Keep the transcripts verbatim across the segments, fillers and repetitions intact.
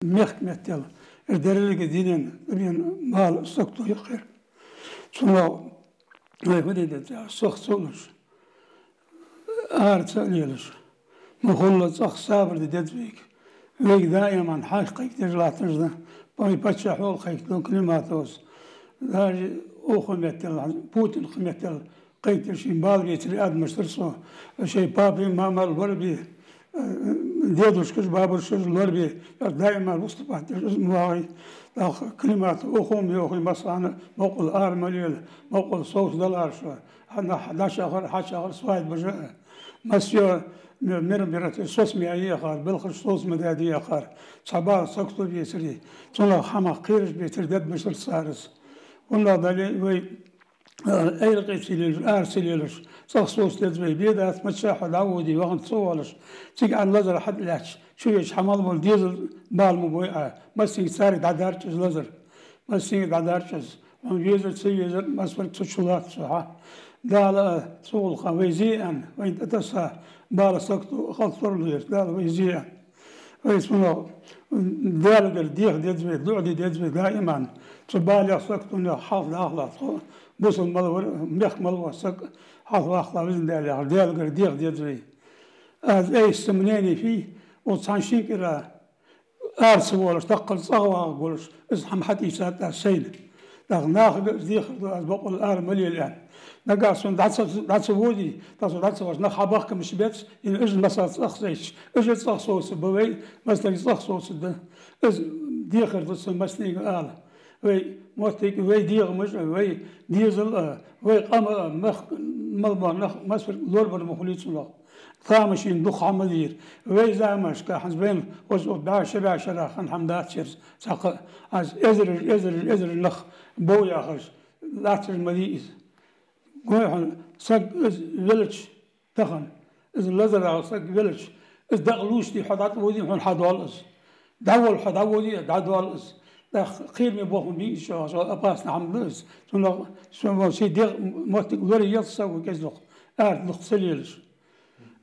мехка меттел, ер деррига дунен, дунен бала сагото йоаккхар. Цунах вай фу де деза, сох ца луш, ара ца лелаш, мухӀалла цӀагӀа сабар де деза вайга. Вайга даиман хьаькъал кхайкадеш латташ да, вай паччахьал кхайкадо Климатовс. Даже укхун меттел, Путина меттел кхайкадеш ший бала бецаре адамаш дар со. Шоай папа, мама лорабе, э, дедушкаш, бабушкаш лорабе, даиман выступать деш из ма вагӀий. ТӀаккха Климатов укхун йоахий массанена: бокъонца ара ма лела, бокъонца совцадалара шо. Хьа нах дӀачахар, хьачахар свадьбаш а. Массайола ме-, мероприятеш соцадаь яхар, белхаш соцадаь яхар. Цхьа бала сагото бецаре, цунах хӀамах кхераш бецаре дедмашар цар из. ХӀана аьлча вай, э, айракъе ца лелаш, ара ца лелаш, цӀагӀа совца деза вай. Бедац, массехк хьо дӀаводе, вахана ца воалаш, цига Ӏа лазар хьатӀалаьцача, чувеча хьа мел бола дезал бала ма бой Ӏа. Массанега царга дӀадарча из лазар. Массанега дӀадарча из. Хьона везар, ца везар, массавар цу чу латт цо хьа. Дала а цу гӀулакха вай зе а, вайна тӀатесса бала сагото халтурла лелаш, Дала вай зе а. Вай цунах Даьлагара деха деза вай, дуӀа де деза вай даиман. Цу балех, саготонех хьалха дахалахь тхо, бусалба мел вар, мехка мел вола саг хьалха вахалахь, везан Даьла, яхаш, Даьлагара деха деза вай. Аз айса мнени фий, оцу цхьан шин кӀира ара ца воалаш, тӀаккха цӀагӀа вагӀаргволаш, из хӀама хьатӀаийцад аз сайна. ТӀаккха нахага из дехар ду, аз бокъонца ара ма лела аьнна. Нагахь сона дӀа ца, дӀа ца воде, тӀаккха со дӀа ца вахача, нах хьабахкамаш беций, из уж массанена цӀагӀа сайча, уж цӀагӀа совцаргба вай, массанега цӀагӀа совцаргда. Из дехар ду са массанега ала. Вай моттиг, вай дегӀамаш а, вай дезал а, вай къам а, мехка мел бола нах массавар лорабар ма хулий цунах. Тамашийна дукха хӀама дийр. Вай замашка хӀанз вайна хоза бӀаь шу, бӀаь шера хинна хӀама дац ер. Цхьаккха аз эзараш, эзараш, эзараш нах бов яхаш, латташ ма дий из. Гой хьона, саг из велча тахан, из лазар ала саг велча, из дакъа лувча хьо дӀатӀаводе, хьона хьадоал из. ДӀаволла хьо дӀаводе, дӀадоал из. ТӀаккха кхераме бохам бий из, чӀоагӀа опасни хӀама да из. Цунах со, ший дегӀ моттиг лораелча саго кӀезиг-дукха, ара-дукха ца лелаш.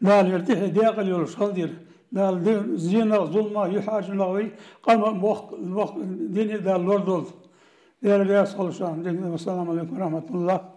Дала ер тӀехье декъала йолаш хилда ер. Дала де-, зенах, зуламах, юхьӀаьржанах вай къам а, мохк, мохк, дин а Дала лорадолда. Дала раьза хилва шоана. Вассаламу Ӏалайкум ва рахьматуллахӀ.